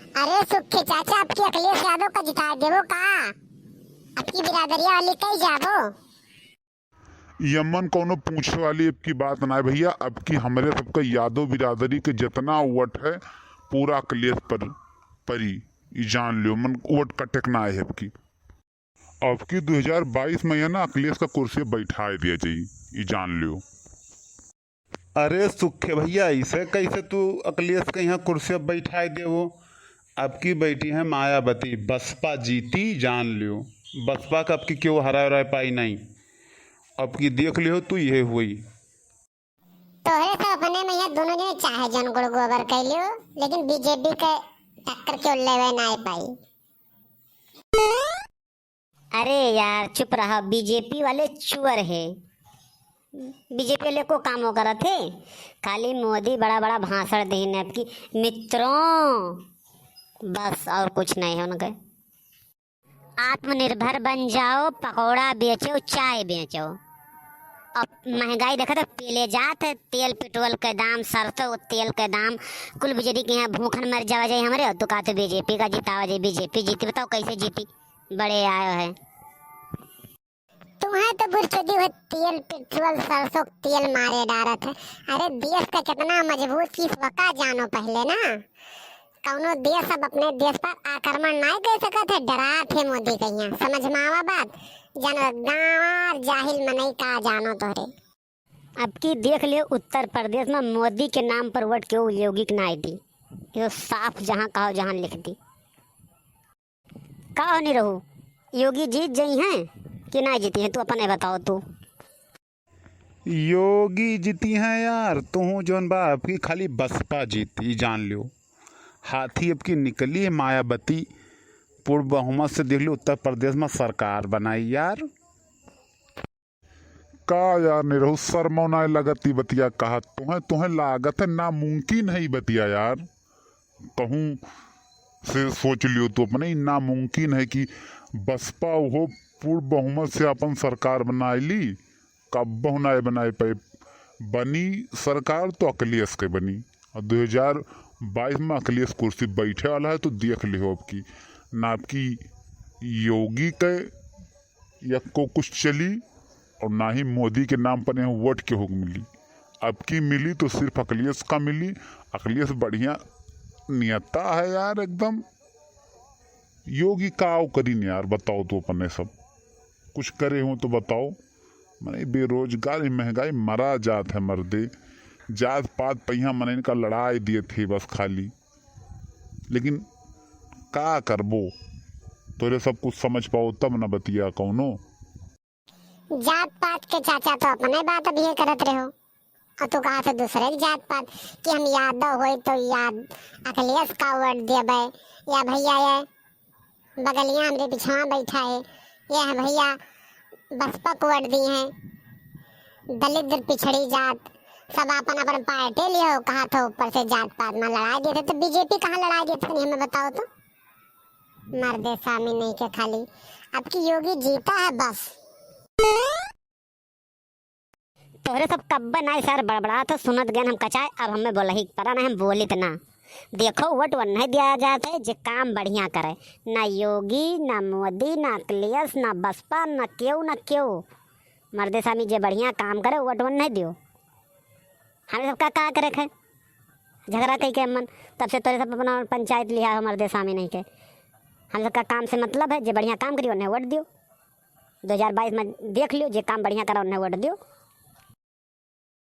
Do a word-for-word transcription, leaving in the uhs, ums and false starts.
अरे सुखे चाचा, अबकी अखिलेश यादव का जिताइ देबो का? अबकी बिरादरिया वाली कई जाबो? यमन कौनो पूछे वाली अबकी बात नाय भइया। अबकी हमरे सबका यादव बिरादरी के जितना वोट है, पूरा अखिलेश पर परी, ई जान लियो। मन वोट कटेक नाय है अबकी। अबकी दो हजार बाईस में है ना, अखिलेश का कुर्सी बैठाइ दिया जाई, ई जान लियो। अरे सुखे भइया, इसे कैसे तू अखिलेश के यहाँ कुर्सी बैठाइ देवो? अबकी बैठी है मायावती, बसपा जीती, जान लियो। बसपा का अबकी केहू हराए उराए पाई नहीं। अबकी देख लियो तू, यह हुई। तोहरे सब अपने में यहाँ दोनों जने चाहे जन गुड़ गोबर कइ लियो, लेकिन बीजेपी के टक्कर केहू लेवे नाय पाई। अरे यार, चुप रहा, बीजेपी वाले चुअर है। बीजेपी वाले को काम वो करत है, खाली मोदी बड़ा बड़ा भाषण देहिन अबकी। मित्रों, बस और कुछ नहीं है उनके। आत्मनिर्भर बन जाओ, पकौड़ा बेचो, चाय बेचो। अब महंगाई देखत हो, पेले जात है, तेल पेट्रोल के दाम, सरसों तेल के दाम, कुल बिजली के यहाँ भूखन मर जावा जाए हमरे, और तू कहते बीजेपी का जितावा जाए, बीजेपी जीती, बताओ कैसे जीती? बड़े आयो है। तुम्हें तो बुरचदी हुए तेल, पेट्रोल, सरसों तेल मारे डारत है। अरे देश का कितना मजबूत चीज वका जानो पहले ना। कौनो देश अब अपने देश पर आक्रमण नाय कर सकत है, डरात है मोदी कहिया। समझ में आवा बात? जानो गाँव जाहिल मनई का जानो तोहरे। अबकी देख लियो उत्तर प्रदेश में मोदी के नाम पर वोट केहू योगी के नाय दी। यो साफ जहाँ कहो जहाँ लिख दी। का होनी रहू, योगी जीत जइहैं कि नाय जीतिहैं, तू अपने बताओ तू। योगी जीतिहैं यार, तुहूँ जौन बा अबकी खाली बसपा जीती, जान लियो। हाथी अबकी निकली है मायावती, पूर्ण बहुमत से देख लियो उत्तर प्रदेश में सरकार बनाई यार। का यार निरहू, शर्मो नाय लगत ई बतिया कहत? तुहें, तुहें लागत है नामुमकिन है ई बतिया यार। कहूँ से सोच लियो तू अपने, ई नामुमकिन है कि बसपा वो पूर्ण बहुमत से अपन सरकार बनाइ ली, कब्बहु नाय बनाइ पाए। बनी सरकार तो अखिलेश के बनी, और दो हजार बाईस में अखिलेश कुर्सी बैठे वाला है, तो देख लिहो अबकी ना अबकी योगी के या को कुछ चली और ना ही मोदी के नाम पर यहाँ वोट केहू के मिली। अबकी मिली तो सिर्फ अखिलेश का मिली। अखिलेश बढ़िया नेता है यार एकदम। योगी का करी न यार, बताओ तो अपने सब कुछ करे हो तो बताओ। मने बेरोजगारी महंगाई मरा जात है मर्दे। जात पात पहिया मने इनका लड़ाई दिए थे बस खाली। लेकिन का करबो, तोरे सब कुछ समझ पाओ तब न बतिया कौनो। जात पात के चाचा तो अपने बात अभी करत रहो, और तू कहा थे दूसरे के जात पात कि हम यादव होई तो याद अखिलेश का वोट देबे, या भैया ये बगलिया हमरे पिछवा बैठा है, ये है भैया बसपा को वोट दी हैं, दलित पिछड़ी जात सब अपन अपन पार्टी लियो, कहा थे ऊपर से जात पात में लड़ाई देते, तो बीजेपी कहाँ लड़ाई देते, तनी हमें बताओ तो। मर्दे सामी नहीं के खाली, अबकी योगी जीता है बस। तोहरे सब कब्बे नाय सर बड़बड़ात हो, सुनत गएन हम कचाए, अब हमें बोलही के परा ना, हम बोलित ना। देखो वोट वन्हे दिया जात है जे काम बढ़िया करे, ना योगी, ना मोदी, ना अखिलेश, ना बसपा, ना केहू, ना केहू। मर्दे सामी जे बढ़िया काम करे वोट वन्हे दियो। हमें सबका का करे है? झगड़ा कई के मन, तब से तोरे सब अपना पंचायत लिहा हो मर्दे सामी नहीं के। हम सबका काम से मतलब है, जे बढ़िया काम करी उन्हें वोट दियो। दो हजार बाईस में देख लियो, जे काम बढ़िया करा उन्हें वोट दियो।